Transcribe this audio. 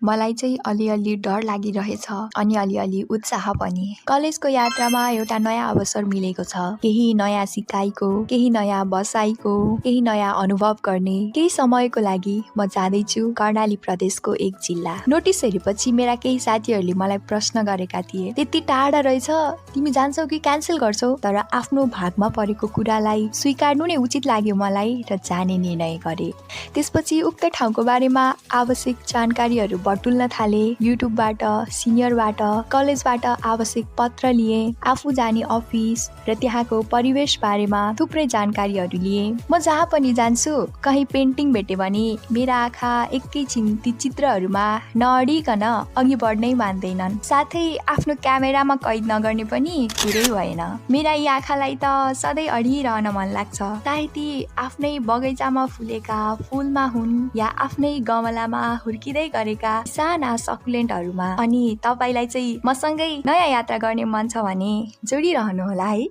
मलाई चाहिँ अलिअलि डर लागिरहेछ अनि अलिअलि उत्साह पनि। कलेजको यात्रामा एउटा नयाँ अवसर मिलेको छ, केही नयाँ सिकाइको, केही नयाँ बसाइको, केही नयाँ अनुभव गर्ने। केही समयको लागि म जाँदैछु कर्णाली प्रदेशको एक जिल्ला। नोटिस हेरेपछि मेरा केही साथीहरूले मलाई प्रश्न गरेका थिए, त्यति टाढा रहेछ, तिमी जान्छौ कि क्यान्सल गर्छौ? तर आफ्नो भागमा परेको कुरालाई स्वीकार्नु नै उचित लाग्यो मलाई र जाने निर्णय गरे। त्यसपछि उक्त ठाउँको बारेमा आवश्यक जानकारीहरू बटुल्न थाले। युट्युबबाट, सिनियरबाट, कलेजबाट आवश्यक पत्र लिए, आफू जाने अफिस र त्यहाँको परिवेश बारेमा थुप्रै जानकारीहरू लिए। म जहाँ पनि जान्छु, कहीँ पेन्टिङ भेटे भने मेरा आँखा एकैछिन ती चित्रहरूमा नअडिकन अघि बढ्नै मान्दैनन्। साथै आफ्नो क्यामेरामा कैद नगर्ने पनि कुरै भएन। मेरा यी आँखालाई त सधैँ अडिरहन मन लाग्छ। चाहे ती आफ्नै बगैँचामा फुलेका फुलमा हुन् या आफ्नै गमलामा हुर्किँदै गरेका साना सकुलेन्टहरूमा। अनि तपाईलाई चाहिँ मसँगै नयाँ यात्रा गर्ने मन छ भने जोडिरहनु होला है।